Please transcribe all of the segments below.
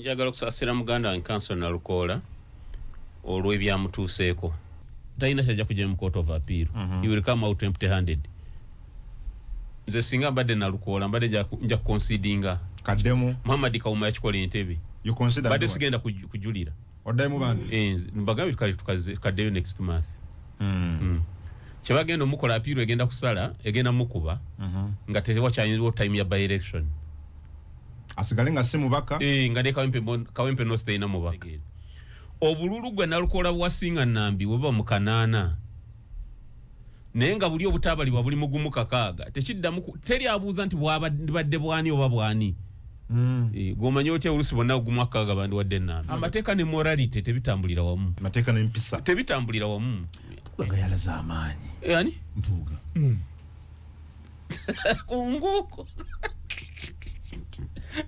Njagala okusaasira muganda wange Counsel Nalukoola olw'ebyamutuuseeko. Talina kyajja kujja mu court of appeal. He will come out empty handed. Nze singa mbadde Nalukoola, mbadde nja kuconsidinga. Kaddemu. Muhammad Kawuma yakikola Entebbe. You consider Mbadde sigenda kujulira. Oddemu bambi. Eh, mbagambye tukaddeyo next month. Kyebagenda omukola, appeal egenda kusala, egenda mukuba nga tewakyayinziwo time ya by election. Asigale nga si mubaka. Eh, nga ne Kawempe North terina mubaka. Obululu gwe Nalukoola bwasinga Nambi bwe mu 800, naye nga buli obutabalibwa buli mugumu 6, tekiddamu teri abuuza nti bwabadde bwani oba bwani. Eh, gwomanyi otya olusi bonna ogumu akaaga bandiwadde Nambi? Amateeka ne morality tebitambulira wamu. Amateeka n'empisa tebitambulira wamu. Mpuuga yalaze amaanyi. Eh, ani? Mpuuga. Kunguko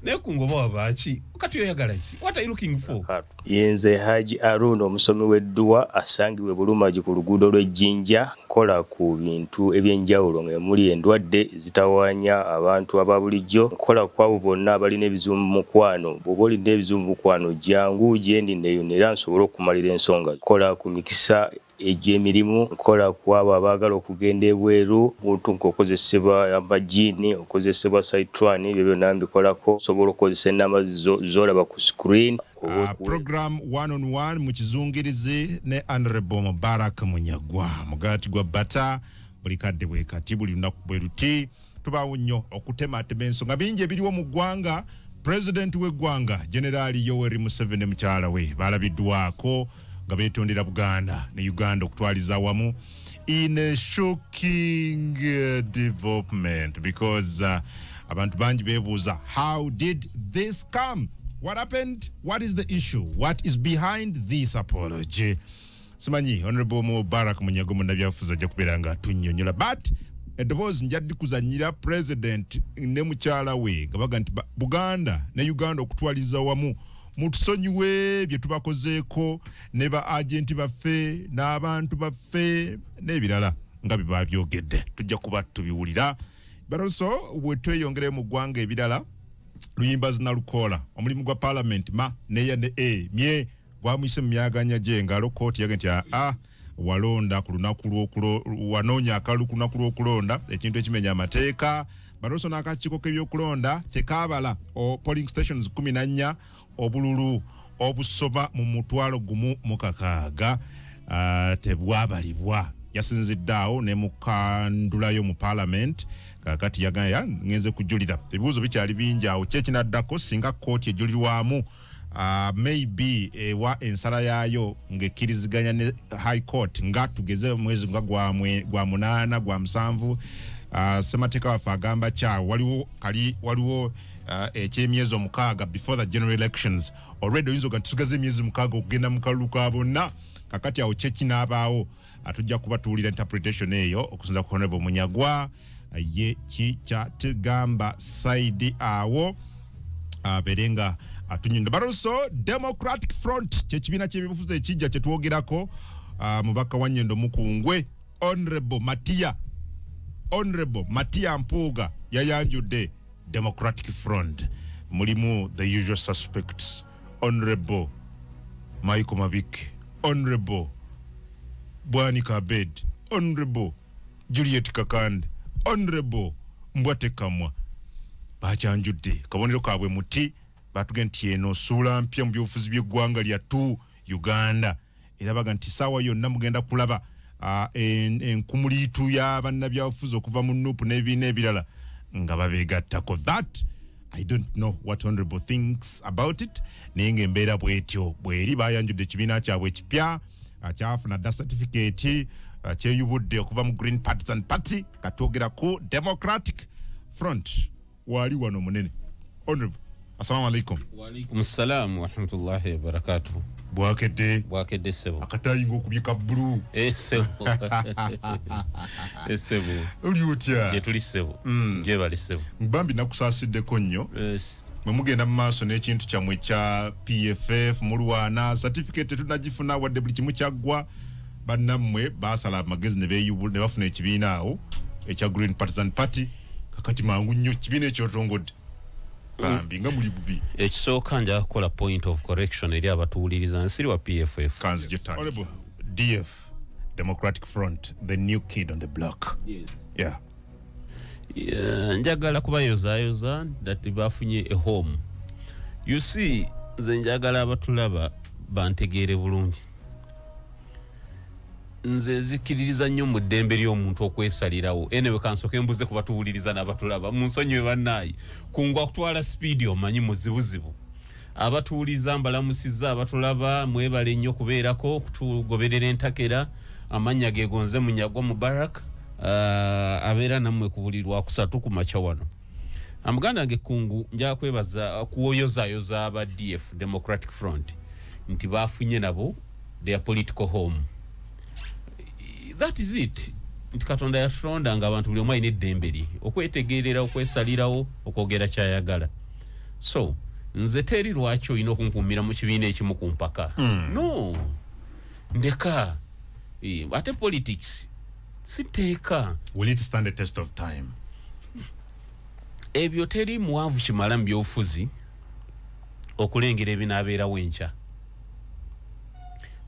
naye kungoba wabaaki? Kati oyagala ki? What are you looking for? Yenze Haji Aruna, omusomi w'edduwa asangibwa Bulumagi ku luguudo lw'Ejjinja. Nkola ku bintu ebyenjawulo nga muli endwadde zitawaanya abantu aba bulijjo. Nkola ku abo bonna abalina ebizibu mu mukwano. Bw'oba olina ebizibu mu mukwano, jangu gyendi neyo era nsobole okumalira ensonga. Nkola ku mikisa egy'emirimu, nkola ku abo abaagala okugenda ebweru, muntu ng'okozesebwa amajiini, okozesebwa saitwani, ebyo byonna mbikolako. Osobola okukozesa ennamba z'olaba ku screen. Program one on one mu kizungirizi ne Honorable Mubarak Munyagwa, mugaati gwa bata. Buli kadde bwe kati, buli lunaku bwe luti, tubaawo nnyo okutematema ensonga bingi ebiriwo mu ggwanga. Pulezidenti w'eggwanga Generali Yoweri Museveni, mukyala we balabiddwako nga beetondera Buganda ne Uganda okutwaliza awamu in a shocking development, because abantu bangi beebuuza, how did this come? What happened? What is the issue? What is behind this apology? Simanyi Honorable Mubarak Munyagwa, munnabyabufuzi, ajja kubeera nga tunnyonnyola, but eddoboozi njaddi kuzannyira president ne mukyala we nga baga nti Buganda ne Uganda okutwaliza wamu mutusonyiwe bye tubakozeeko ne ba agenti baffe n'abantu baffe n'ebirala nga bye babyogedde. Tujja kuba tubiwulira. But also bwe tweyongere mu ggwanga ebirala, Luyimbazi Nalukoola, omulimu gwa parliament ma neya ne e mye gwamuyise mu myaganya gy'engalo. Kooti yaga nti aa walonda ku lunaku wanoonya akalulu ku lunaku lw'okulonda, ekintu ekimenya amateeka. But also n'akakiiko k'ebyokulonda tekaabala polling stations 14, obululu obusoba mu 1,060 tebwabalibwa. Yasinzidde awo ne mukandulayo mu parliament. Kakati yagaya ngenze kujulira, ebibuuzo bikyali bingi awo. Ki ekinaddako singa kooti ejulirwamu maybe ewa ensala yaayo ng'ekkiriziganya ne High Court, nga tugeze mwezi nga gwa 8, gwa 7? Ssemateeka waffe agamba kyawo waliwo kali waliwo ekyemyezi 6 before the general elections. Already oyinza oga nti tugaze emyezi 6 okugenda mu kalulu ka bonna. Kakati awo kye kinaabaawo, tujja kuba tuwulira interpretation eyo okusinza ku Honorable Munyagwa. Ye ki kyatugamba side awo abeere nga atunyonyola. But also Democratic Front, kyekibiina kyebyobufuzi ekijja kyetwogerako, mubaka wa Nyendo Mukungwe Honorable Matia Mpuuga yayanjudde Democratic Front. Mulimu the usual suspects, Honorable Michael Mabike, Honorable Bwanika Abed, Honorable Juliet Kakande, Honorable Mbwatekamwa. Bakyanjudde, kabonero kaabwe muti. Batugenda nti eno suula mpya mu byobufuzi by'eggwanga lyattu Uganda, era baga nti saawa yonna mugenda kulaba enkumuliitu y'abannabyabufuzi okuva mu NUP n'ebibiina ebirala nga babeegattako. That I don't know what Honorable thinks about it, naye ng'embeera bwetyo bweri. Bayanjudde ekibiina kyabwe ekipya, kyafuna dda certificate, kyeyubudde okuva mu Green Partisan Party. Katwogera ku Democratic Front. Waali wano munene. Honorable, assalamu alaikum. Waalaikum salamu warahmatullahi wabarakatuh. Bwakedde? Bwakedde, ssebo. Akatayinga okubye ka bbulu. Eh, ssebo. Eh, ssebo. Oli otya? Gye tuli, ssebo. Gyebale, ssebo. Bambi nakusaasiddeko nnyo. Mwe mugenda mu maaso n'ekintu kyammwe ekya PFF, mulwana certificate tetunagifuna wadde buli kimu kyaggwa. Bannammwe baasala amagezi ne bafuna ekibiina awo ekya Green Partisan Party. Kakati mangu nnyo kibiina ekyotongodde. Bambi nga muli bubi. Ekisooka nja kukola point of correction eri abatuwuliriza, nsiri wa PFF. Kanzi gye DF, Democratic Front, the new kid on the block. Yes. Yeah. Yeah, njagala kubayozayoza that bafunye a home. You see, nze njagala abatulaba bantegeere bulungi. Nze nzikiririza nnyo mu ddembe ly'omuntu okwesalirawo. Anyway, kansooke mbuze ku batuwuliriza n'abatulaba, munsonyiwe bannaayi. Kungwa kutwala speed omanyi muzibuzibu. Abatuwuliriza mbalamusizza, abatulaba mwebale nnyo kubeerako kutugoberera entakera. Amannya ge gonze Munyagwa Mubarak, abeera nammwe ku buli Lwakusatu ku makya wano. Amuganda wange Kungu, nja kwebaza kuwoyozayoza aba DF, Democratic Front, nti bafunye nabo their political home. That is it. Nti Katonda yatutonda nga abantu buli omu alina eddembe lye okwetegeerera, okwesalirawo, okwogera ky'ayagala. So nze teri lwaki olina okunkuumira mu kibiina ekimu ku mpaka. No, ndeka. Ate politics si tteeka. Will it stand the test of time? Ebyo teri muwanvu kimala mu byobufuzi okulengera ebinaabeerawo enkya.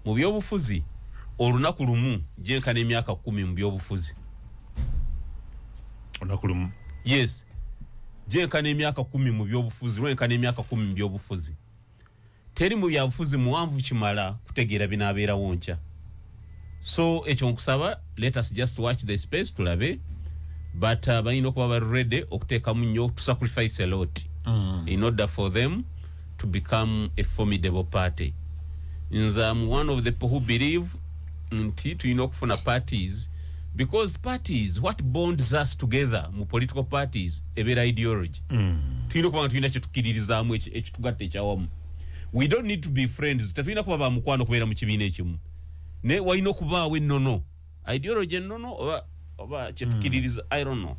Mu byobufuzi olunaku lumu gyenkana emyaka 10 mu byobufuzi. Olunaku lumu? Yes, gyenkana emyaka 10 mu byobufuzi, lwenkana emyaka 10 mu byobufuzi. Teri mu byabufuzi muwanvu kimala kutegeera binaabeerawo nkya. So ekyo nkusaba, let us just watch the space tulabe, but balina okuba bali ready okuteekamu nnyo to sacrifice a lot in order for them to become a formidable party. Nze am one of the people who believe nti tulina okufuna parties, because parties, what bonds us together mu political parties ebeera ideology. Tulina okuba nga tulina kyetukkiririzaamu ekitugatta ekyawamu. We don't need to be friends, tetulina kuba ba mukwano okubeera mu kibiina ekimu, naye walina okubaawo ennono, ideology ennono oba kyetukkiririza, I don't know,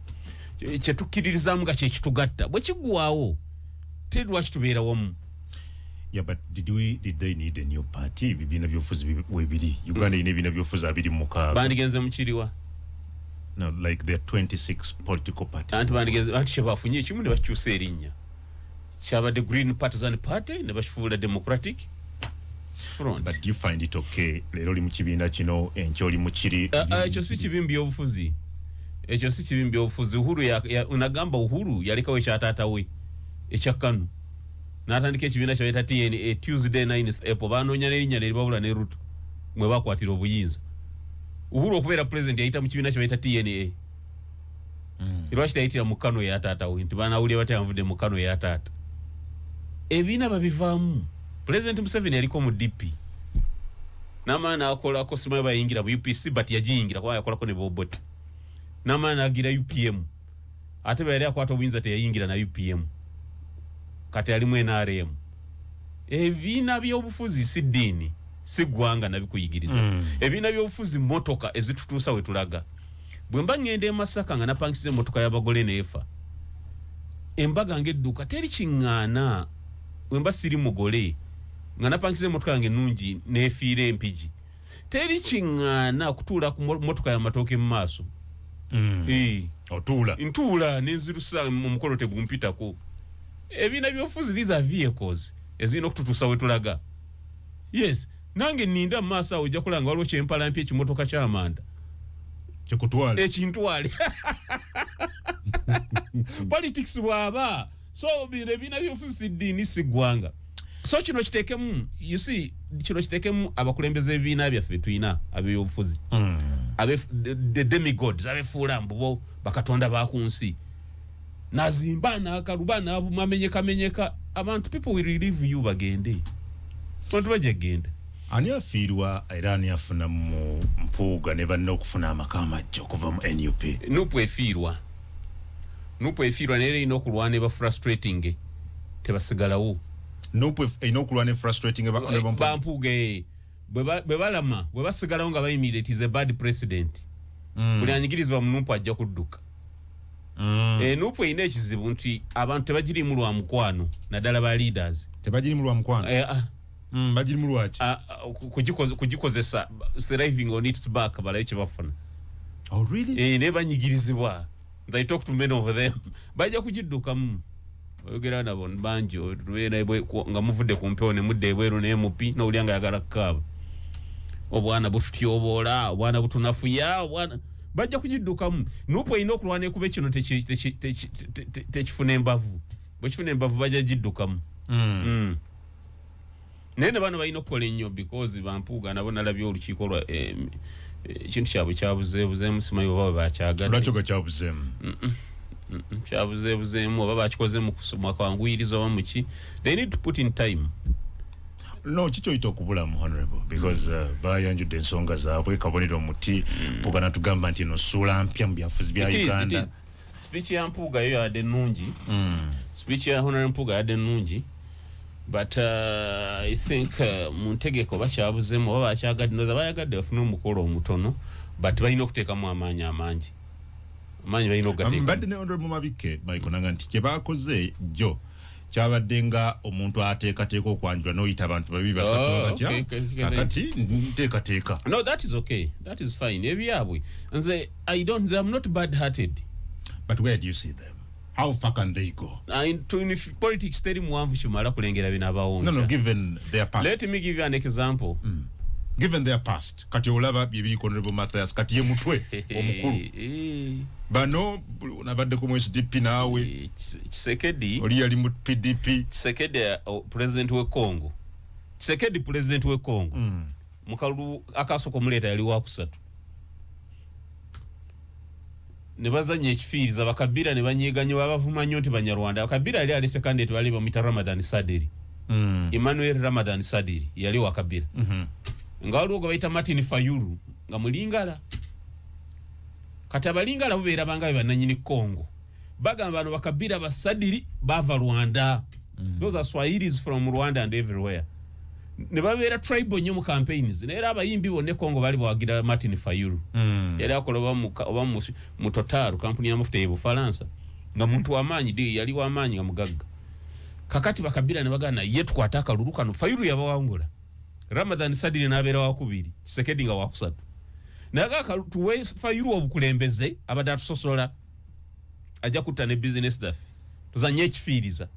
kyetukkiririzaamu nga kyekitugatta. Bwe kiggwawo teri lwaki tubeera wamu. Yeah, but did they need a new party? Ebibiina byobufuzi webiri. Uganda erina ebibiina byobufuzi 26. Bandigenze mu kiriwa? No, like there are 26 political parties. Anti bandigenze, anti kyebafunye ekimu ne bakyusa erinnya. Kyabadde Green Partisan Party ne bakifuula Democratic Front. But do you find it okay? Leero oli mu kibiina kino, enkya oli mu kiri. Ekyo si kibi mu byobufuzi. Ekyo si kibi mu byobufuzi. Uhuru unagamba Uhuru yalekawo ekya taata we ekya KANU. N'atandika ekibiina kye bayita TNA, Tuesday 9th April, banoonya n'erinnya ne libabula ne Ruto mwe bakwatira obuyinza. Uhuru okubeera president yayita mu kibiina kye bayita TNA. Lwaki teyayitira mu KANU eya taata we? Nti banawulira batya nvudde mu KANU eya taata. Ebibiina babivaamu. President Museveni yaliko mu DP. N'amala n'akolako, simanyi bayingira mu UPC, but yagiyingira kuba yakolako ne Bobote. N'amala n'agira UPM. Ate bwe yali akwata obuyinza teyayingira na UPM. Kati alimu NRM. Ebibiina by'obufuzi si ddiini, si ggwanga nabikuyigiriza. Ebibiina by'obufuzi mmotoka ezitutuusa we tulaga. Bwe mba ŋŋenda e Masaka nga napangisiza emmotoka y'abagole n'efa, embaga ng'edduka teri kiŋŋaana. Bwe mba siri mugole nga napangisiza emmotoka yange ennungi n'efiira Empigi, teri kiŋŋaana kutuula ku mmotoka y'amatooke mu maaso. Otuula? Ntuula nenzirusa mu mukolo tegumpitako. Ebibiina by'obufuzi, these are vehicles ezirina okututuusa we tulaga. Yes, nange nninda mu maaso awo ojja kulaba nga waliwo kyempalampya ekimotoka ky'amanda Kikutwale. Ekintwale. Politics bw'aba. So bino ebibiina by'obufuzi si ddiini, si ggwanga. So kino kiteekemu, you see, kino kiteekemu abakulembeze b'ebibiina byaffe tulina ab'ebyobufuzi. The demigods abefuula mbu bo bakatonda ba ku nsi. Nazimba n'akaluba n'abumamenyekamenyeka, abantu people will leave you bagende. Abantu bajja kugenda. Ani afiirwa era ani afuna mu Mpuuga ne banne okufuna amaka amajja okuva mu NUP? NUP efiirwa. NUP efiirwa naye erina okulwana eba frustrating tebasigalawo. NUP erina okulwana e frustrating Bampuuga bwe balama, bwe basigalawo nga bayimirira, it is a bad president. Buli anyigirizibwa mu NUP ajja kudduka. NUP erina ekizibu nti abantu tebagiriimu lwa mukwano, naddala ba leaders. Tebagiriimu lwa mukwano? Bagirimu lwaki? Kugikozesa, thriving on its back, balabe kye bafuna. Oh, really? Naye banyigirizibwa. I talk to many of them. Bajja kugiddukamu. Oyogera nabo bangi nga muvudde ku mpewo ne mudda ebweru ne MP n'owulira nga ayagala kukaaba. Obwana bututyoboola, obwana butunafuya, obwana bajja kugiddukamu. NUP erina okulwana ekuba kino tekifuna embavu. Bwe kifuna embavu bajja giddukamu. Naye ne bano balina okukola ennyo because bampuuga nabo nalabye olukiiko lwa ekintu kyabwe kyabuzeebuzeemu, simanyi oba bwe bakyagadde. Lwaki oga kyabuzeemu? Kyabuzeebuzeemu oba bakikoze mu kwanguyiriza oba muki. They need to put in time. No, kiki oyita okubulamu, honorable? Because bayanjudde ensonga zaabwe, kabonero omuti, Mpuuga natugamba nti eno ssuula mpya mu byafuzi bya Uganda. Speech ya Mpuuga yo yadde nnungi. Speech ya Honorable Mpuuga yadde nnungi. But I think mu ntegeko bakyabuzeemu oba bakyagadde, ndowooza bayagadde bafune omukolo omutono, but balina okuteekamu amaanyi amangi. Amaanyi balina okugateekamu. Mbadde ne Honorable Mabike Michael nanga nti kye baakoze jjo kyabadde nga omuntu ateekateeka okwanjula n'oyita abantu babiri basatu batya kakati nteekateeka. No, that is okay. That is fine. Ebyabwe. Nze I don't, I'm not bad hearted. But where do you see them? How far can they go? In politics teri muwanvu kimala kulengera binabawonja. No, given their past. Let me give you an example. Given their past, kati olaba byebiri Honorable Mathias kati ye mutwe omukulu. Bano nabadde ku SDP naawe. Tshisekedi oli yali mu PDP. Tshisekedi president we Congo. Tshisekedi president we Congo. Mukalu akasoko muleta yali wa kusatu. Ne bazanye ekifiiriza bakabira ne banyeganya babavuma nnyo nti Banyarwanda. Bakabira yali alese candidate bali bamuyita Ramadan Sadiri. Emmanuel Ramadan Sadiri yali wa Kabila. Nga waliwo gwe bayita Martin Fayulu nga mulingala. Kati abalingala bubeera banga be bannannyini Congo. Bagamba bano bakabira basadiri bava Rwanda. Those are Swahilis from Rwanda and everywhere. Ne babeera tribal nnyo mu campaigns. Naye era abayimbi bonna e Congo bali bawagira Martin Fayulu. Yali akola oba mu Total, kampuni y'amafuta y'e Bufalansa. Nga muntu w'amaanyi, yali w'amaanyi nga mugagga. Kakati bakabira ne bagana ye tukwate akalulu kano. Fayulu yabawangula. Ramadan Sadiri n'abeera wakubiri, Tshisekedi nga wakusatu. Naye tuwe Fayulu obukulembeze abadde atusosola ajja kutta ne business zaffe. Tuzanye ekifiiriza.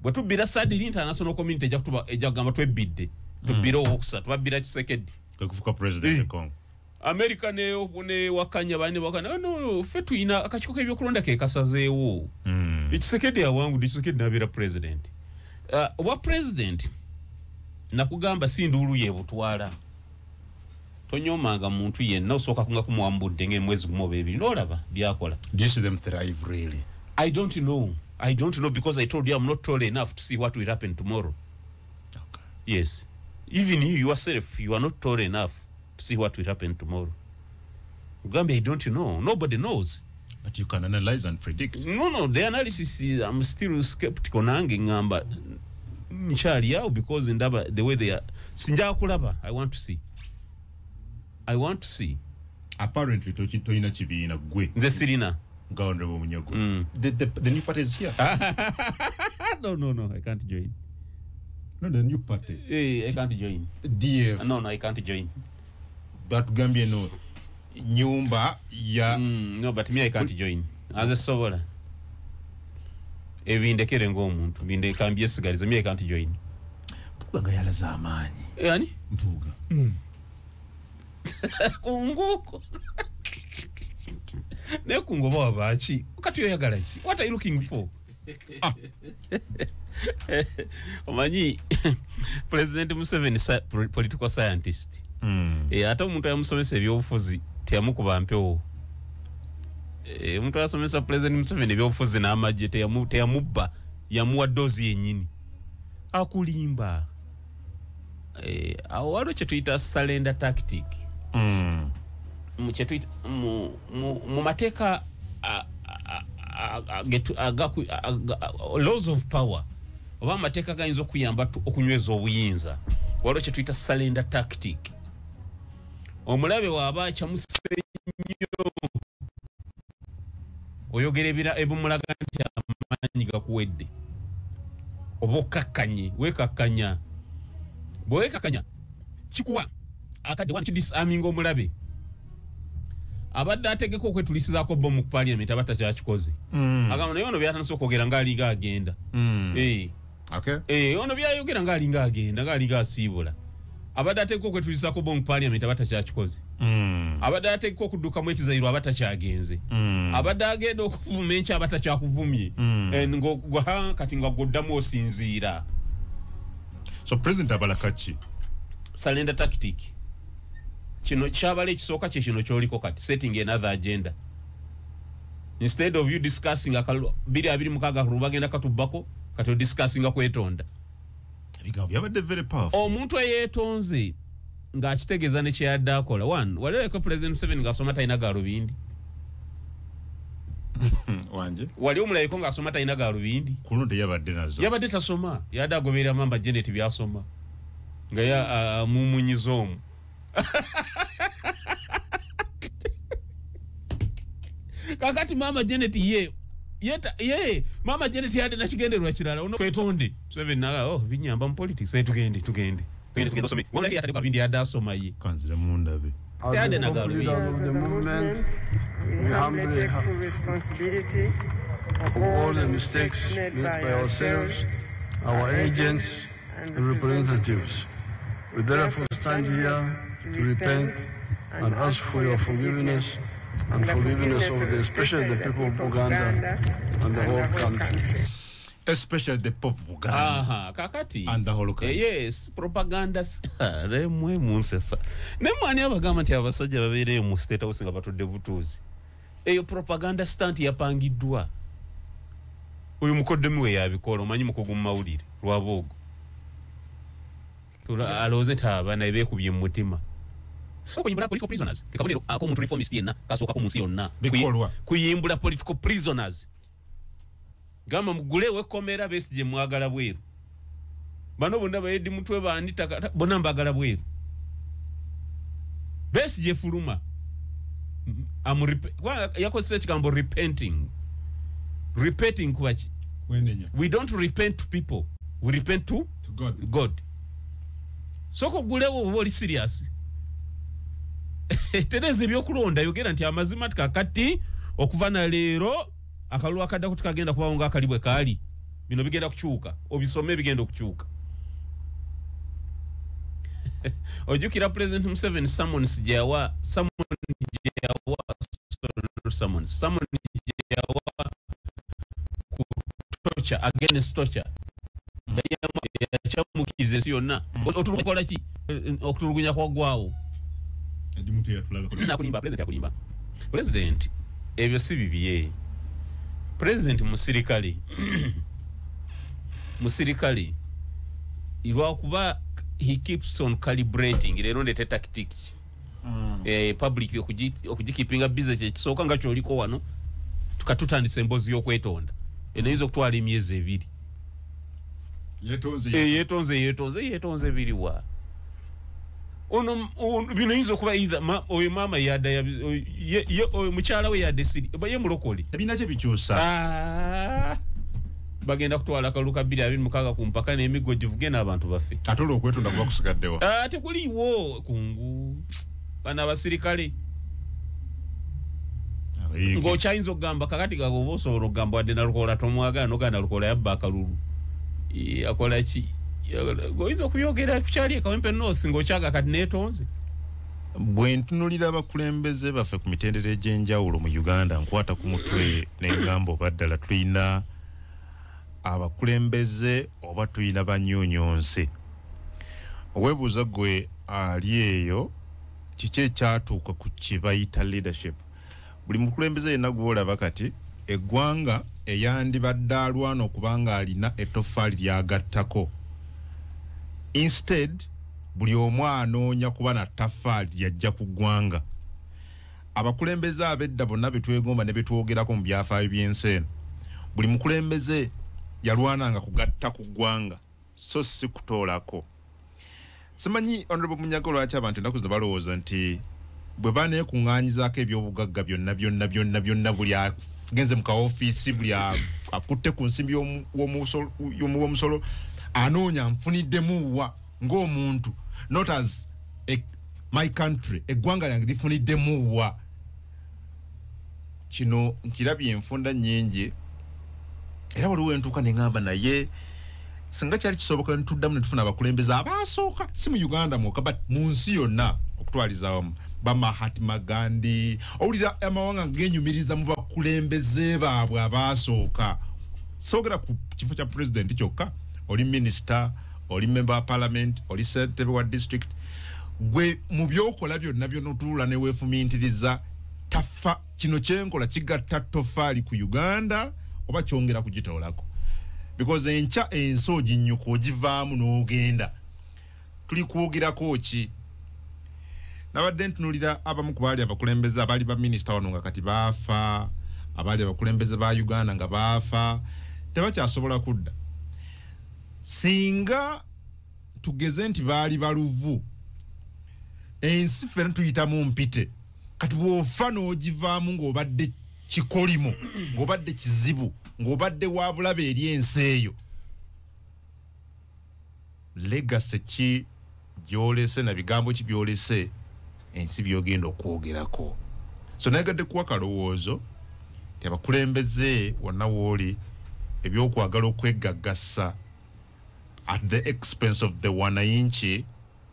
Bwe tubbira Sadiri international community ejja kugamba twebbidde. Tubbire owokusatu, babbira Tshisekedi. Kufuuka president wa Congo. America ne wakanya bane wakanya no ffe tuyina akakiiko k'ebyokulonda ke kasazeewo. Tshisekedi awangudde, Tshisekedi n'abeera president. Obwa president nakugamba si nduulu ye butwala. Tonyomanga muntu yenna osooka kunga kumuwambudde ng'emwezi gumu oba ebiri n'olaba byakola. Do you see them thrive really? I don't know. I don't know because I told you I'm not tall enough to see what will happen tomorrow. Okay. Yes. Even you yourself, you are not tall enough to see what will happen tomorrow. Ugambe, I don't know. Nobody knows. But you can analyze and predict. No, the analysis is, I'm still skeptical nange ngamba nkyali awo because ndaba the way they are. Sinja kulaba, I want to see. I want to see. Apparently toyina kibiina gwe. Nze sirina. Nga Honorable Munyagwa. The new party is here. No, I can't join. No, the new party. I can't join. DF. No, I can't join. But Gambia no nyumba ya no, but me I can't join. As a sobola. Ebindekere ng'omuntu bindeka mbyesigalize, me I can't join. Mpuuga nga yalaze amaanyi. Ani? Mpuuga. Kunguko. Naye kungoba wabaaki? Kati oyagala ki? What are you looking for? Omanyi President Museveni political scientist. Ate omuntu ayamusomesa ebyobufuzi teyamukuba mpewo. Omuntu ayasomesa President Museveni ebyobufuzi n'amagye teyamubba, yamuwa doozi yennyini. Akulimba. Awo waliwo kye tuyita surrender tactic. Mu mateeka laws of power oba amateeka gayinza okuyamba okunyweza obuyinza, waliwo kye tuyita surrender tactic. Omulabe waaba akyamuse nnyo oyogera ebimulaga nti amaanyi gakuwedde oba okkakkanye, weekakkanya. Bwe weekakkanya kikuwa akadde wano kidisarminga omulabe. Abadde ategeka okwetulisizaako bomu ku parliament aba takyakikoze. Agamba naye ono byatandise okwogera ng'alinga agenda. Okay. Ono byayogera ng'alinga agenda, ng'alinga asiibula. Abadde ategeka okwetulisaako bomu ku parliament aba takyakikoze. Abadde ategeka okuddukamu ekizayiro aba takyagenze. Abadde agenda okuvuma enkya aba takyakuvumye. Kati nga gw'oddamu osinziira. So President abala kaki? Surrender tactic. Kino kyabala ekisooka kye kino ky'oliko kati, setting another agenda. Instead of you discussing akalulu 2026 akalulu bagenda katubbako, kati odiscussinga kwetonda. Ebigambo byabadde very powerful. Omuntu eyeetonze ng'akitegeeza ne kyeyadde akola. One, wali President Museveni ng'asoma talina gaalubindi. Wanje? Wali omulabiko ng'asoma talina gaalubindi. Ku luno teyabadde nazo. Yabadde tasoma, yadde agoberera Mama Janet by'asoma. Nga ya amumunyiza omwo. Kakati Mama Janet ye Mama Janet yadde nakigendererwa kirala. Ono kwetonde Museveni naga, oh binyamba mu politics, tugende tugende. Tugende osome. Wona yatandika bindi yadde asoma ye. Kanzire mundabe. Yadde nagaalubindi. Of the movement, we humbly take full responsibility of all the mistakes made by ourselves, our agents, and representatives. We therefore stand here to repent and ask for your forgiveness and forgiveness of the, especially the people of Buganda and the whole country. Especially the people of Buganda. Aha, kakati. And the whole country. Yes, propaganda. Remwe munsesa. Nemwani abagamba nti abasajja babeereyo mu State House nga batudde butuuzi. Eyo propaganda stunt yapangiddwa. Oyo mukoddomi we yabikola, omanyi mukugu mu mawulire lwaboogo. Alowooze nti abaana beekubye mu mutima. So kuyimbula political prisoners. Kekabonero ak'omuntu reformist yenna kasookako mu nsi yonna. Kuyimbula political prisoners. Gamba mugulewo ekkomera Besigye mwagala bweru. Bano bonna ba Eddie Mutwe baani bonna mbagala bweru. Besigye fuluma. Yakozesa ekigambo repenting. Repenting kuba ki? We don't repent to people. We repent to God. God. Soko gulewo oba oli serious. Tereza ebyokulonda yogera nti amazima kakati okuva na leero akalulu akaddako tukagenda kubawo ng'akali bwe kaali. Bino bigenda kukyuka, obisome bigenda okukyuka. Ojjukira President Museveni summons gye yawa ku torture, against torture. Yakyamukiza ensi yonna. Otukola ki? Okutulugunya kwaggwawo. Nakulimba, President yakulimba. President ebyo si bibye. President musirikale. Musirikale lwakuba he keeps on calibrating leero ndete tactic. Public okugikeepinga busy kyekisooka nga kyoliko wano tukatutandisa emboozi y'okwetonda. Enayinza okutwala emyezi ebiri. Yetonze yetonze biriwa. Ono bino yinza okuba either oyo maama yadda oyo mukyala we yadde siri oba ye mulokole. Ebina kye bikyusa. Bagenda kutwala akalulu ka 2026 ku mpaka n'emiggo givuge n'abantu baffe. Ate olwo okwetonda kuba kusigaddewa. Tekuliiwo kungu. Bano abasirikale. Ng'okyayinza okugamba kakati gago oba osobola okugamba wadde Nalukoola tomwagala n'ogamba Nalukoola yabba akalulu. Akola ki? Oyinza okubyogera kukyali e Kawempe North ng'okyaga kati neetonze. Bwe ntunuulira abakulembeze baffe ku mitendera egy'enjawulo mu Uganda, nkwata ku mutwe n'engamba oba ddala tulina abakulembeze oba tulina banyunyonse. Weebuuza gwe ali eyo kiki ekyatuuka ku kye bayita leadership. Buli mukulembeze yenna gw'olaba kati eggwanga eyandibadde alwana okubanga alina ettoffaali ly'agattako. Instead, buli omu anoonya kuba na ttaffaali ly'ajja ku ggwanga. Abakulembeze ab'edda bonna be twegomba ne be twogerako mu byafaayo by'ensi eno, buli mukulembeze yalwananga kugatta ku ggwanga so si kutoolako. Simanyi Honorable Munyago lwaki abantu ennaku zino balowooza nti bwe baneekuŋŋaanyizaako ebyobugagga byonna byonna byonna byonna buli agenze mu kaofiisi buli akutte ku nsimbi y'omuwomusolo anoonya nfuniddemu wa ng'omuntu, not as my country, eggwanga lyange lifuniddemu wa. Kino nkirabye enfunda nnyingi, era waliwo entuuka ne ŋŋamba, naye singa kyali kisoboka ntuddamu ne tufuna abakulembeze abaasooka, si mu Uganda mwokka but mu nsi yonna okutwaliza awamu, ba Mahatma Gandhi. Owulira amawanga genyumiriza mu bakulembeze baabwe abaasooka. Soogera ku kifo kya pulezidenti kyokka, oli minisita, oli member wa parliament, oli ssentebe wa district, gwe mu byokola byonna byonna otuula ne weefumintiriza, tafa kino kyenkola kigatta ttofaali ku Uganda oba kyongera kugitoolako? Because enkya ensi oginnyuka, ogivaamu n'ogenda, tuli kwogerako ki? Nabadde ntunulira abamu ku baali abakulembeze, abaali baminisita wano nga kati baafa, abaali abakulembeze ba Uganda nga baafa, tebakyasobola kudda. Singa tugeze nti baali baluvu, ensi ffena tuyitamu mpite. Kati bw'ofa n'ogivaamu ng'obadde kikolimo, ng'obadde kizibu, ng'obadde wa bulabe eri ensi eyo, legacy ki gy'olese na bigambo ki by'olese ensi by'ogenda okwogerako? So nayagadde kuwa kalowoozo ti abakulembeze wonna wooli, ebyokwagala okwegaggasa at the expense of the wananchi,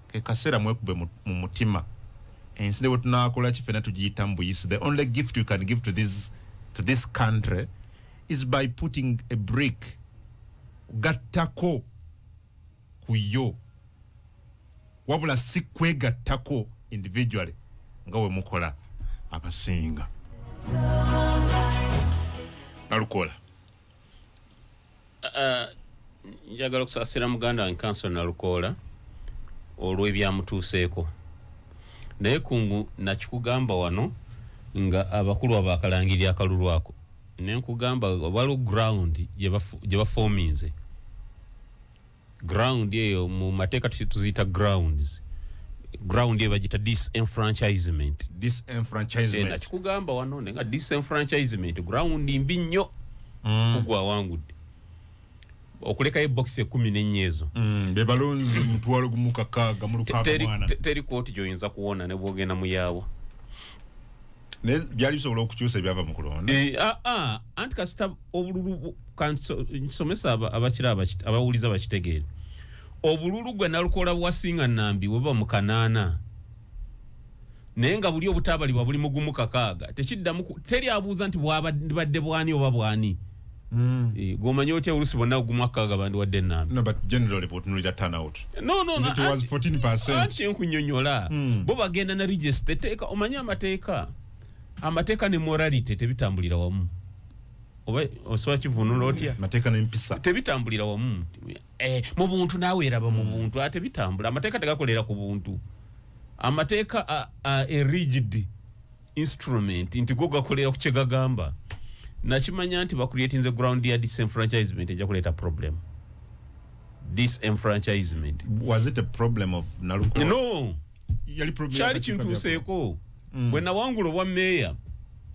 ke kaseera mwekube mu mutima. Ensi ne bwe tunaakola ki, ffenna tugiyita mu buyisi. The only gift you can give to this country is by putting a brick, gattako ku yo, wabula si kwegattako individually nga we mukola abasinga. Nalukola. Njagala okusaasira muganda wange Counsel Nalukoola olw'ebyamutuuseeko, naye kungu nakikugamba wano nga abakulu abo akalangirira akalulu ako, nenkugamba waliwo ground gye bafominze. Ground eyo mu mateeka tuziyita grounds. Ground eyo bagita disenfranchisement. Disenfranchisement. Nakikugamba wano naye nga disenfranchisement ground mbi nnyo kugwa awangudde okulekayo ebokisi 14 ezo. Be balonzi 168 mwana. Teri kooti gyoyinza kuwona ne bwogenda muyaawa. Naye byali bisobola okukyusa ebyava mu kulonda? Eh, anti kasita obululu nsomesa abakira abawuliza bakitegeere. Obululu gwe Nalukola bwasinga Nambi bweba mu kanaana, naye nga buli obutabalibwa buli mugumu kakaaga, tekiddamu teri abuuza nti bwabadde bwani oba bwani. Eh, gwomanyi otya olusi bonna gumu akaaga bandiwadde Nambi? No, but generally bw'otunuulira turnout, No. it was 14%. Anti kyenkunyonyola, bo bagenda na register etteeka. Omanyi amateeka ne morality tebitambulira wamu, oba osobola kivunula otya? Mateeka n'empisa. Tebitambulira wamu. Eh, mu buntu naawe eraba mu buntu, ate bitambula. Amateeka tegakolera ku buntu. Amateeka a rigid instrument nti go gakolera ku kyegagamba. Nakimanya nti bacreatinze ground ya disenfranchisement ejja kuleeta problem. Disenfranchisement. Was it a problem of Nalukola? No. Yali problem Kyali y'akakiiko kintuuseeko bwe nawangula obwa meeya,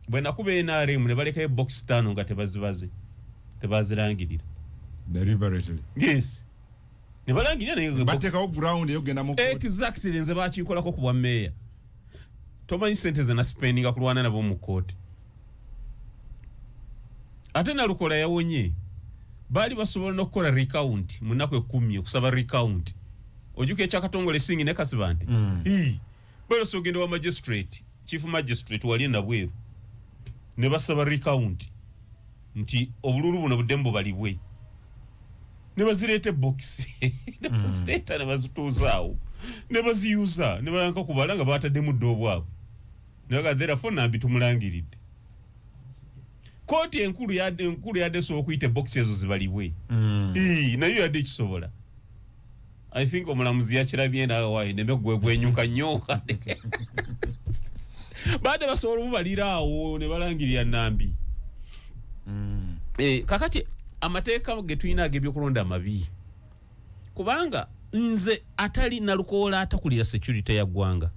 bwe nakuba NRM ne balekayo box 5 nga tebazibaze, tebazirangirira. Deliberately? Yes, ne balangirira naye nga Bateekawo ground eyogenda mu court. Exactly. Nze bakinkolako ku bwa meeya. Tomanyi sente ze naspendinga kulwana nabo mu kooti. Ate Nalukola yawonye. Baali basobola n'okukola recount mu nnaku 10, okusaba recount. Ojuka ekyakatongole Singi ne Kasibante? Ii. Balosa ogenda wa magistrate, chief magistrate wali Nabweru, ne basaba recount nti obululu buno buddemu bubalibwe, ne bazireeta ebokisi, ne bazireeta ne bazituuzaawo ne baziyuza ne balanka kubala nga bataddemu dda obwabwe, naga therefore Nambi tumulangiridde. Kooti enkulu yadde enkulu yadde esobola okuyita ebokisi ezo zibalibwe. Ii, nayo yadde ekisobola. I think omulamuzi yakirabye nawe neme gwe gwenyuka nnyo. Badde basobola obubalira awo ne balangirira Nambi. Eh, kakati amateeka ge tulina ag'ebyokulonda mabi, kubanga nze atali Nalukoola atakulira security ya ggwanga,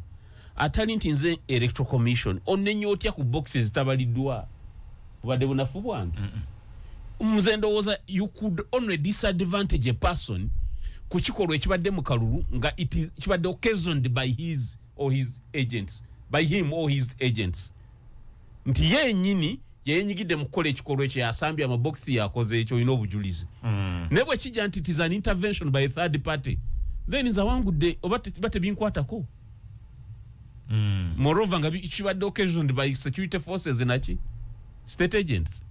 atali nti nze Electoral Commission, onenya otya ku boxes ezitabaliddwa? Bubadde bunafu bwange? Nze ndowooza you could only disadvantage a person ku kikolwa ekibadde mu kalulu nga it is kibadde occasioned by his or his agents, by him or his agents. Nti yennyini yenyigidde mu kukola ekikolwa ekyo, yasambye amabokisi, yakoze ekyo, olina obujulizi. Naye bwe kijja nti it is an intervention by a third party, then nze awangudde oba tebinkwatako. Moreover nga kibadde occasioned by security forces naki state agents.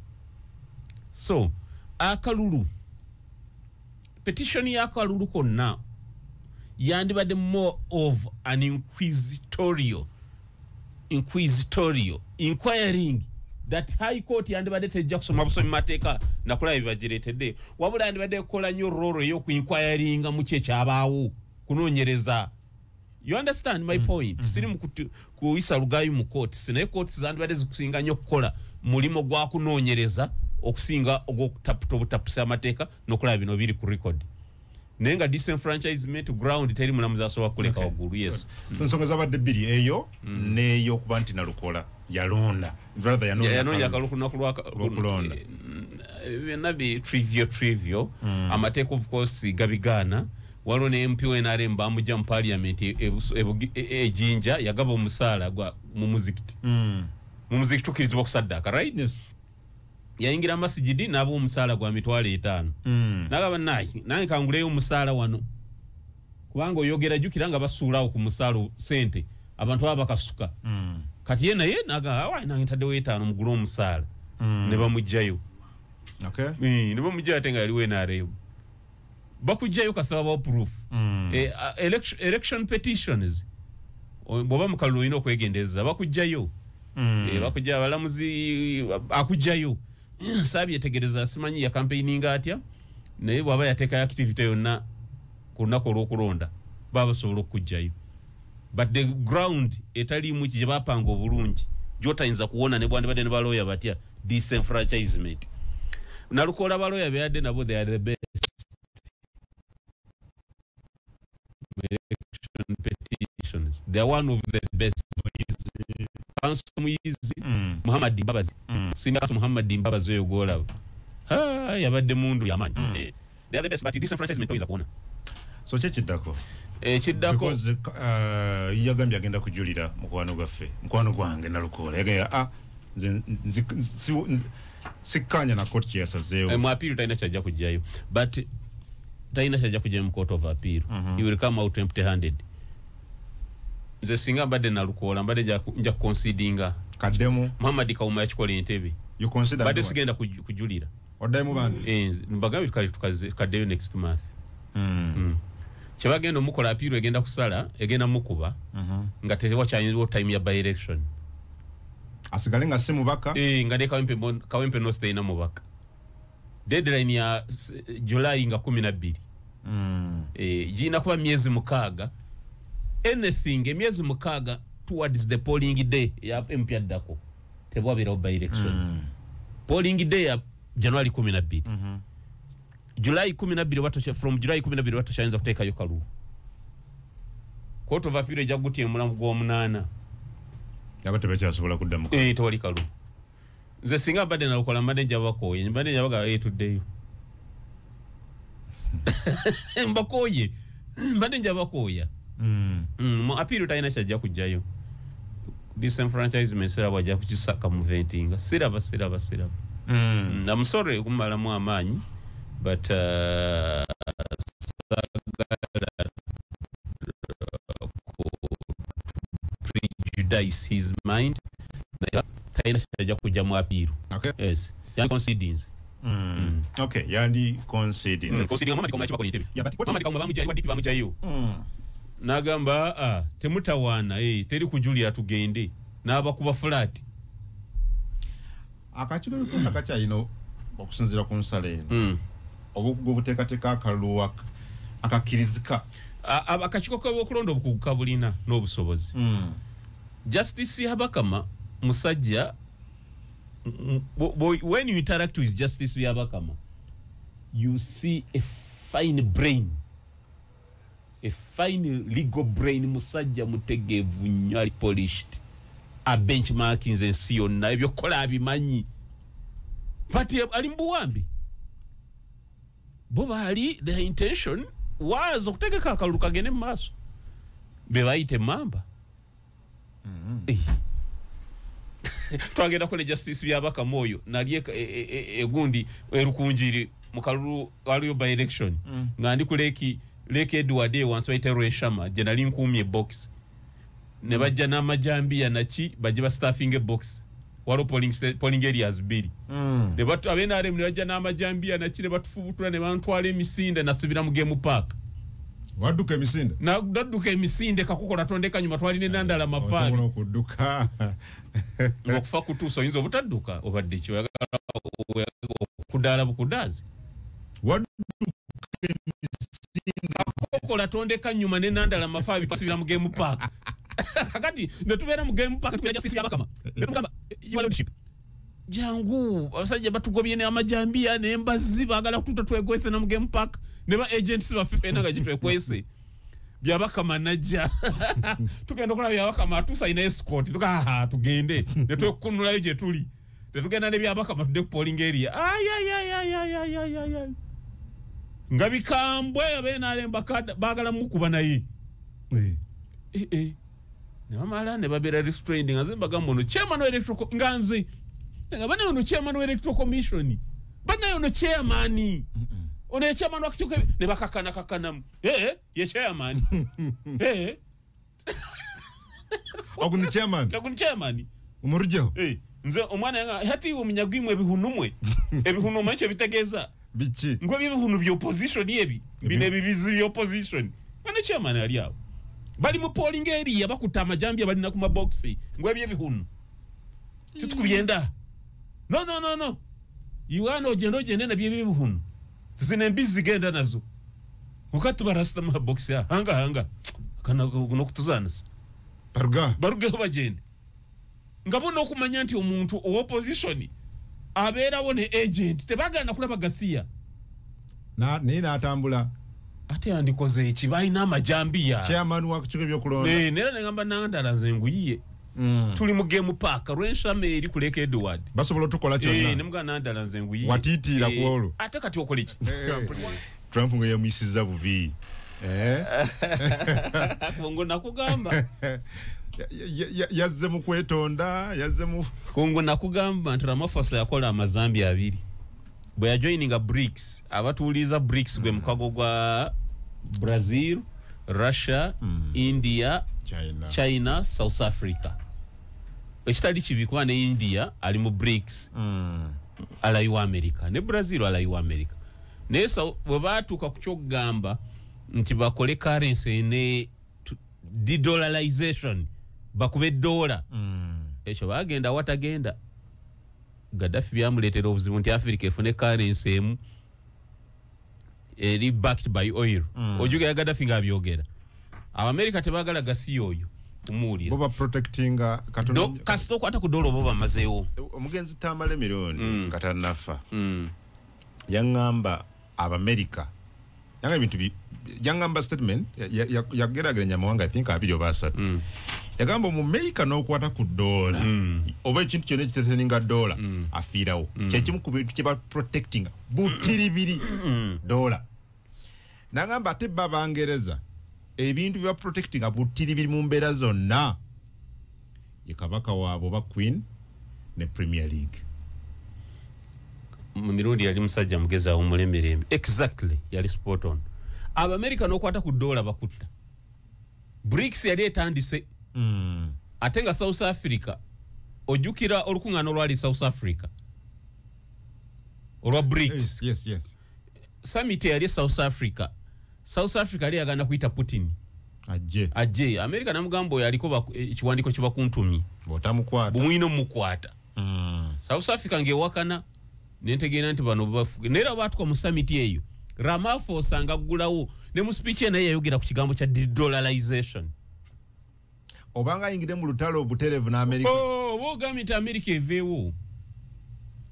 So akalulu, petition y'akalulu konna yandibadde more of an inquisitorial inquiring that high court yandibadde tejja kusoma busomi mateeka nakulaba bibagireetedde, wabula yandibadde ekola nnyo role ey'okuinquiringa mu ki ekyabaawo, kunoonyereza. You understand my point? Siri mu kuyisa lugayu mu courts, naye courts zandibadde zikusinga nnyo okukola mulimu gwa kunoonyereza okusinga ogw'okutaputa obutapusa amateeka n'okulaba bino biri ku record. Naye nga disenfranchisement ground teri mulamuzi asobola kuleka waggulu. Yes. So ensonga zabadde bbiri, eyo n'eyokuba nti Nalukoola yalonda, rather yanoonya yanoonya akalulu. Akalulu ku lunaku lw'okulonda. Byonna bi trivial. Amateeka of course gabigaana. Waliwo ne MP wa NRM bamujja mu parliament ejinja, yagaba omusaala gwa mu muzikiti. Mu muzikiti tukkirizibwa okusaddaaka, right? Yes. Yayingira masigidi n'aba omusaala gwa 50,000. Nagamba naye nange kanguleyo omusaala wano, kubanga oyogera jjukira nga basuulawo ku musaala sente abantu baba bakasuka. Kati ye naye naga awa nange ntaddewo 5 mugule omusaala, ne bamuggyayo. Ne bamuggyayo ate nga yaliwo NRM. Bakuggyayo kasaba bawo proof. Election petitions, bw'oba mu kalulu olina okwegendereza, bakuggyayo. Bakujja abalamuzi akuggyayo. Saabyetegereza, simanyi ya campaigning atya, naye bw'aba yateekayo activity yonna ku lunaku olw'okulonda baba basobola okuggyayo. But the ground etaliimu ki gye bapanga obulungi gy'otayinza kuwona ne bwandibadde ne balooya batya, disenfranchisement. Nalukoola balooya beyadde nabo, they are the best election petitions, they are one of the best. Counsel Muyizi, Muhammad Mbabazi, Senior Counsel Muhammad Mbabazi oyo gw'olaba, ha, yabadde mundu y'amaanyi. They are the best, but disenfranchisement toyinza kuwona. So ki ekiddako? Ekiddako Because yagambye agenda kujulira mukwano gwaffe, mukwano gwange Nalukoola yagambye nze sikkaanya na kooti kye yasazeewo. Mu appeal talina kyajja kujjayo, but talina kyajja kujjayo mu court of appeal. He will come out empty handed. Nze singa mbadde Nalukoola mbadde nja kuconsidinga. Kaddemu. Muhammad Kawuma yakikola Entebbe. You consider Mbadde what? sigenda kujulira. Oddayo bandi. Mbagambye tukaddeyo next month. Kyebagenda omukola appeal egenda kusala, egenda mukuba nga tewakyayinzibwa time ya by election. Asigale nga si mubaka. Nga ne Kawempe North terina mubaka. Deadline ya July nga 12. Girina kuba myezi 6. Anything emyezi 6 towards the polling day ya MP addako tebwabeerawo by election. Polling day ya January 12. July 12 watosha, from July 12 watosha kuteekayo kalulu. Court of Appeal ejja kugutya emulamu gw'omunaana. Aba tebakyasobola kuddamu. Tewali kalulu. Nze singa mbadde Nalukoola mbadde nja bakooye, mbadde nja bagamba tuddeyo. Mbakooye, mbadde nja bakooya. Mu appeal talina kyajja kujjayo. Disenfranchisement siraba ajja kukisaka mu ventinga. Siraba. I'm sorry okumalamu amaanyi, but saagala prejudice his mind. Talina kyajja kujja mu appeal. Yes. Yandi conceding. Okay, yandi conceding. Conceding Muhammad Kawuma yakibakola Entebbe. Yeah, but Muhammad Kawuma bamujja, wa DP bamujjayo. N'agamba temutawaana, teri kujulira tugende. N'abakuba flat. Akakiiko k'ebyokulonda kakyalina okusinziira ku nsala eno. Obukugu obuteekateeka akalulu akakkirizika. Akakiiko k'ebyokulonda obukugu kabulina n'obusobozi. Justice Byabakama musajja, when you interact with Justice Byabakama, you see a fine brain, a fine legal brain. Musajja mutegeevu nnyo, ali polished, a benchmarking ensi yonna, ebyokukola abimanyi, but ali mu buwambi. Bo baali, their intention was okutegeka akalulu kagende mu maaso, be bayita emmamba. Twagenda kole Justice Byabakama oyo nali egundi erukunjiri mu kalulu waliyo by election nga ndi ku Lake Edward wansi bayita Rweshama gye nali nkuumye box ne bajja n'amajambiya naki bajje ba staffing box waliwo polling areas bbiri. Ne batu abe NRM ne bajja n'amajambiya naki ne batufubutula ne bantwala emisinde, nasibira mu game park. Wadduka emisinde? Nadduka emisinde kakukola tondeka nyuma twalina enandala mafaabi. Osobola okudduka. Ng'okufa kutuusa oyinza obutadduka, obadde ki oyagala okudaala bukudaazi. Wadduka. Kakokola tondeka nyuma ne Nandala Mafaabi basibira mu game park. Kakati ne tubeera mu game park tukira Justice Byabakama ne tumugamba, "Your lordship, jangu, abasajja batugobye n'amajambiya n'embazzi, baagala kututa twekwese na mu game park ne ba agents baffe ffenna nga gitwekwese." Byabakama najja, tugenda okulaba Byabakama atuusa alina escort, tuga tugende ne twekunulayo gye tuli, tetugenda ne Byabakama tudde ku polling area. Ayayayayayayayay, nga bikambwe, abe NRM baagala mukuba naye. Eh, eh. Ne bamala ne babeera restrained nga nze mbagamba ono chairman wa electoral, nga nze nga banaye ono chairman wa electoral commission, banaye ono chairman, ono ye chairman wa kikiiko, ne bakakana kakanamu, eh, ye chairman, eh. Ogu ni chairman? Ogu ni chairman. Umurujjeho. Eh, nze omwana yanga hati omunyagwimwe ebihunumwe ebihunu omanyi kyebitegeeza? Biki? Ngo ebihunu bya opposition, ebi bino ebibizi bya opposition, nga ne chairman ali awo, bali mu polling area bakutta amajambiya balina ku mabokisi, ngo ebyo ebihunu titukubyenda, no, no, no, no, iwana ogenda ogende nabyo ebihunu, zino embizi zigenda nazo ukatubarasita mu mabokisi hanga hanga kana nokutuzanisa. Baruga. Barugeho bagende, nga bo n'okumanya nti omuntu owa opposition abeerawo ne agent, tebagala kulaba gasiya. Naye n'atambula. Ate yandikoze eki? Balina amajambiya. Chairman wa kikiiko ebyokulonda. Eh, nera negamba Nandala nze nguyiye, tuli mu game park Rwenshama eri ku Lake Edward. Basobola otukola Eh, kyonna. nemugamba Nandala nze nguyiye. Watiitiira Eh, ku olwo. Ate kati okola ki? Trump nga yamuyisizza bubi. Eh? Kungu nakugamba. Yazze mu kwetonda, yazze mu Kungu nakugamba nti Ramaphosa yakola amazambi abiri bwe yajoininga BRICS. Abatuuliza BRICS gwe mukago gwa Brazil, Russia, India, China. China, South Africa, ekitali kibi kuba ne India ali mu BRICS, ally wa America, ne Brazil ally wa America. Naye bwe batuuka ku kyokugamba nti bakole currency ne dedollarization, bakube dola, ekyo bagenda watagenda. Gaddafi byamuleetera obuzibu nti Africa efune currency emu eri backed by oil. Ojugera Gaddafi ng'abyogera, Abamerika tebagala gasiya oyo kumuwulira. Bo baprotectinga katono. Kasita okwata ku dola oba bamazeewo. Omugenzi Tamale Mirundi nga tannafa yaŋŋamba Abamerika, yaŋŋamba ebintu yaŋŋamba statement yageraageranya amawanga, I think abiri oba asatu. Yagamba Omumerika n'okwata ku dola oba ekintu kyonna ekiteteninga dola afiirawo. Kyekimu ku bintu kye baprotectinga butiribiri, dola. Nagamba ate ba Bangereza ebintu bye baprotectinga butiribiri mu mbeera zonna ye kabaka waabwe oba queen ne Premier League. Mu mirundi yali musajja mugezi awummula emirembe. Exactly, yali spot on. Abamerika n'okwata ku dola bakutta. BRICS yali etandise, ate nga South Africa, ojjukira olukuŋŋaana olwali South Africa olwa BRICS? Yes. Summit yali e South Africa. South Africa yali yagenda kuyita Putin ajje. Ajje. America namugamba oyo aliko ekiwandiiko kibakuntumye. Bw'otamukwata. Bumwina omukwata. South Africa ng'ewakana, nentegeera nti bano bafuge. Naye era baatuka mu summit eyo, Ramaphosa nga aggulawo ne mu speech ye naye yayogera ku kigambo kya dedollarization. Obanga ayingire mu lutalo obutereevu n'Amerika. Oh, oba ogambye nti America eveewo,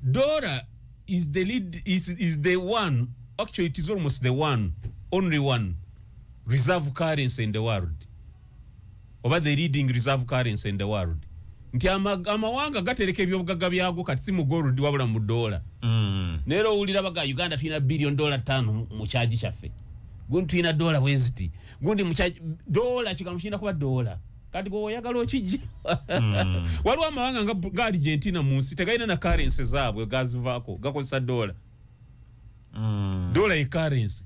dollar is the lead, is the one, actually it is almost the one, only one reserve currency in the world, oba the leading reserve currency in the world, nti amawanga gatereka ebyobugagga byago kati si mu gold wabula mu dola. Naye era owulira baga Uganda tulina billion dola 5 mu kyagi kyaffe, gundi tulina dola bweziti, gundi mu kyagi dola, kigambo kirina kuba dola. Kati gwe oyagala okijja. Waliwo amawanga nga Argentina mu nsi tegalina na currency zaabwe, gazivaako, gakozesa dola. Dola ye currency.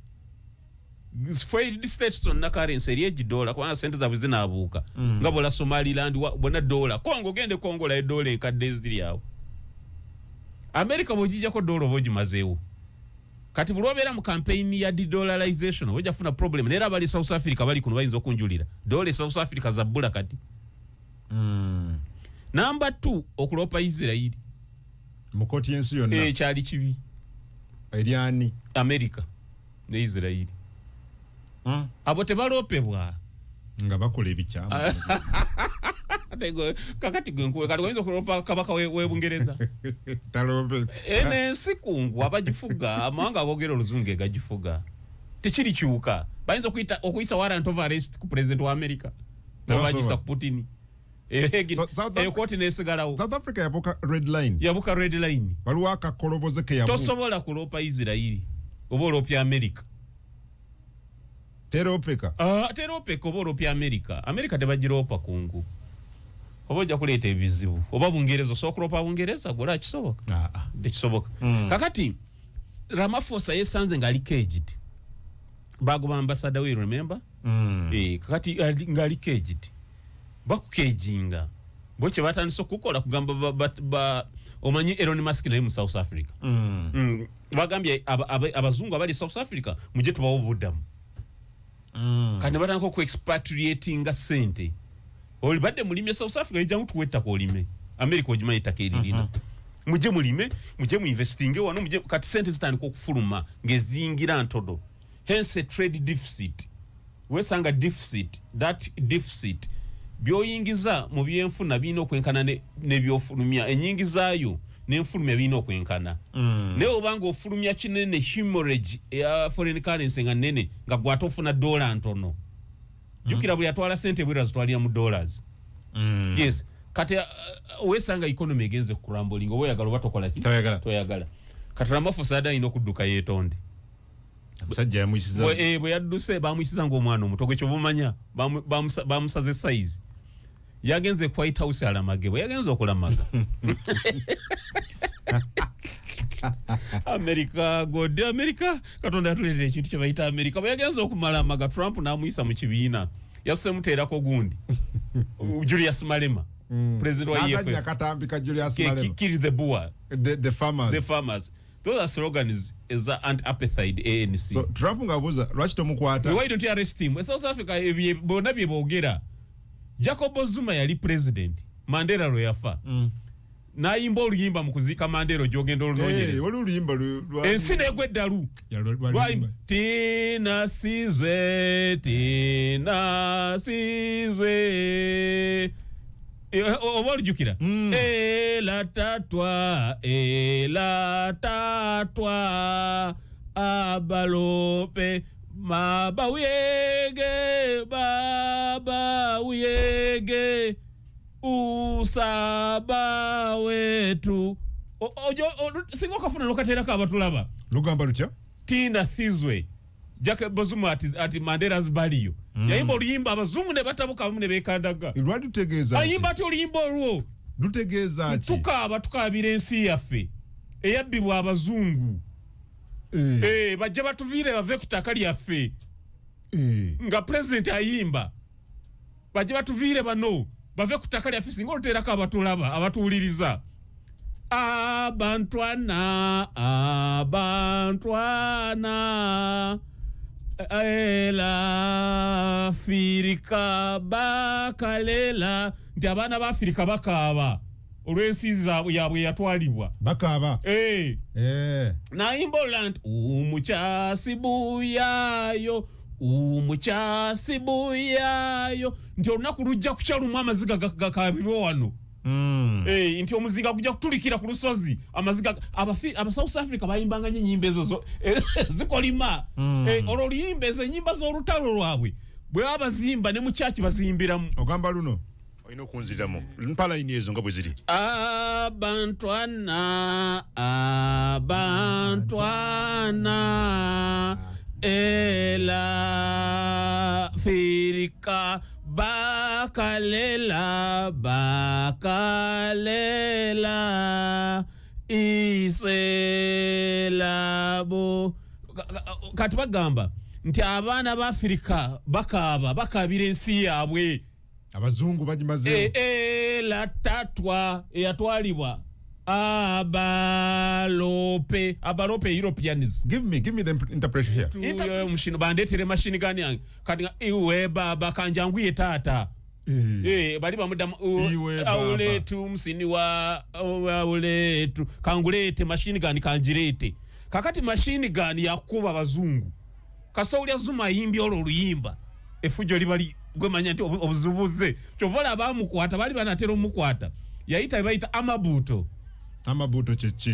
Failed states zonna currency eri egidola, kubanga sente zaabwe zinaabuuka. Nga bwola Somaliland bonna dola. Congo, gende Congo olayo dola enkadde eziri awo. America bw'ogijjako dola oba ogimazeewo. Kati buli obeera mu campaign ya de-dollarization oba ojja kufuna problem. Naye era abali South Africa bali kuno bayinza okunjulira. Dola e South Africa zabbula kati. Number 2, okuloopa Israeli mu kooti y'ensi yonna. Kyali kibi. Eryani? America ne Israeli. Abo tebaloopebwa. Nga bakola ebikyamu. Kakati gwe nkuwe, kati oyinza okuloopa kabaka we Bungereza. Taloope. Eno ensi kungu abagifuga, amawanga agogera oluzungu gagifuga. Tekiri kyuka. Bayinza okuyisa warrant of arrest ku president wa America. Tebasobola. Obagisa ku Putin. Eyo kooti n'esigalawo. South Africa yabuka red line. Yabuka red line. Waliwo akakoloboze ke yabuka. Tosobola kuloopa Israeli oba oloopya America. Teroopeka. Teroopeka oba oloopya America. America tebagiroopa kungu. Oba ojja kuleeta ebizibu. Oba Bungereza, osobola okuloopa Bungereza, gwe kisoboka. Tekisoboka. Kakati Ramaphosa yesanze ng'ali caged. Bagoba ambassador we, remember? Kakati ng'ali caged. Bakukeginga. Bo kye batandise okukola kugamba omanyi Elon Musk naye mu South Africa. Bagambye abazungu abali South Africa mujje tubawe obuddamu. Kati ne batandika okuexpatriatinga ssente. Olibadde mulime South Africa, ejjangu tuwe ettaka olime. America ogimanyi ettaka eririna. Mujje mulime, mujje mu investinge wano, mujje. Kati ssente zitandika okufuluma ng'ezingira ntodo. Hence a trade deficit. Wesanga deficit, that deficit by'oyingiza mu byenfuna birina okwenkana n'ebyofulumya. Ennyingizaayo n'enfulumya birina okwenkana. Naye obanga ofulumya kinene, hemorrhage eya foreign currency nga nnene, nga gwe ate ofuna dola ntono. Jjukira buli atwala ssente bwera azitwalira mu dollars. Yes. Kati wesanga economy egenze kucrumbling, oba oyagala oba tokola ki? Toyagala. Toyagala. Kati Ramaphosa adde alina okudduka yeetonde. Omusajja yamuyisiza. Bwe yadduse bamuyisiza ng'omwana omuto, gwe ky'oba bamusaze size. Yagenze ku White House alamage, bwe yagenze okulamaga. America, God, America, Katonda yatuleetera ekintu kye bayita America. Bwe yagenze okumala amaga, Trump n'amuyisa mu kibiina. Yasuse muteerako gundi. Julius Malema, president wa N'azannya EFF. akatambi ka Julius Malema. Kill the Boer. The farmers. The farmers. Those are slogans eza anti-apartheid ANC. So Trump ng'abuuza lwaki tomukwata? Why don't you arrest him? South Africa bonna bye boogera. Jacob Zuma yali president. Mandela lwe yafa. N'ayimba oluyimba mu kuziika Mandela gy'ogenda olunoonyereza. Waliwo oluyimba Ensi n'egwa eddalu. Ya, lwa Lwayimba, Tina sizwe, Tina sizwe. Oba olijjukira? Ela tatwa, ela tatwa, abalope, mabawuyege, babawuyege, usaba wetu. Singa okafuna n'okateerako abatulaba. Lugamba lutya? Tina Thizwe. Jacob Zuma ati Mandela's baliyo. Yayimba oluyimba abazungu ne batabuka abamu ne beekandaga. Lwali lutegeeza ki? Ayimba ati oluyimba olwo. Lutegeeza ki? Tukaaba, tukaabira ensi yaffe eyabbibwa abazungu. Bajje batuviire bave ku ttaka lyaffe. Nga president ayimba. Bajje batuviire bano bave ku ttaka lyaffe, singa oluteerako abatulaba, abatuwuliriza. Abantwana, abantwana, ela Afrika bakalela, nti abaana ba Afrika bakaaba olw'ensi zaabwe yaabwe yatwalibwa. Bakaaba. Nayimba olula nti umukyasibuyayo, umukyasibuyayo, nti olunaku lujja kukya lumu amaziga gakaabibwe wano. Nti omuzinga gujja kutulikira ku lusozi. Amaziga aba South Africa bayimbanga nnyo ennyimba ezo zikolima. Olwo oluyimba ezo ennyimba z'olutalo lwabwe bwe baba bazimba ne mu kyaki baziyimbiramu. Ogamba luno olina okunziramu mpa layini ezo nga bwe ziri. Abantwana, abantwana, ela Afrika bakalela bakalela iselabo. Kati bagamba nti abaana ba Afrika bakaaba bakaabira ensi yaabwe, abazungu bagimazeewo. La tatwa eyatwalibwa abalope Europeans. Give me the interpretation here. Mushino bandetere machine gun yange kati iwe baba kanjanguye taata. Bali bamudamu auletu musini wa auletu kangulete machine gun kanjirete. Kakati machine gun yakuba abazungu. Kasowulya Zuma ayimbye olwo oluyimba efujjo libali gwemanya nti obuzubuze kyovola abamukwata bali banatera omukwata yayita bayita amabuto. Amabuto kyeki?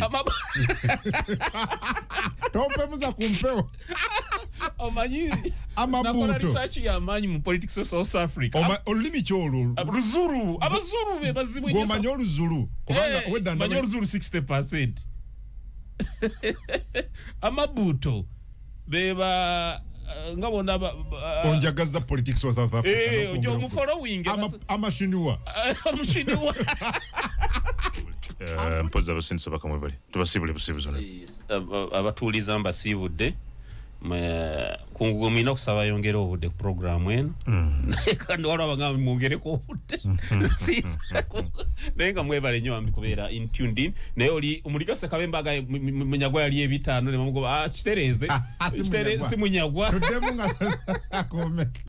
Tompemuza ku mpewo. Omanyi amabuto research y'amaanyi mu politics of South Africa. Olulimi ki olwo? Luzulu. Abazulu be bazibu nnyo. Gwomanyi Oluzulu kubanga wedda manyi Oluzulu 60%. Amabuto beba nga bona onjagaza politics wa South Africa. Ojo mu following amashiniwa. Amashiniwa. Mpoza abasindisa bakamwe bali tubasibule busibuzo abatuuliza mbasiibudde kungugo mwina okusaba yongere obudde ku programu eno, naye kandi waliwo abagamba mwongereko obudde, naye nga mwebale nnyo bambi kubeera in tuned in. Naye oli omuligase Kabemba agaye Munyagwa yali ebitaano ne bamugoba kitereeze si Munyagwa. Tuddemu nga akuume.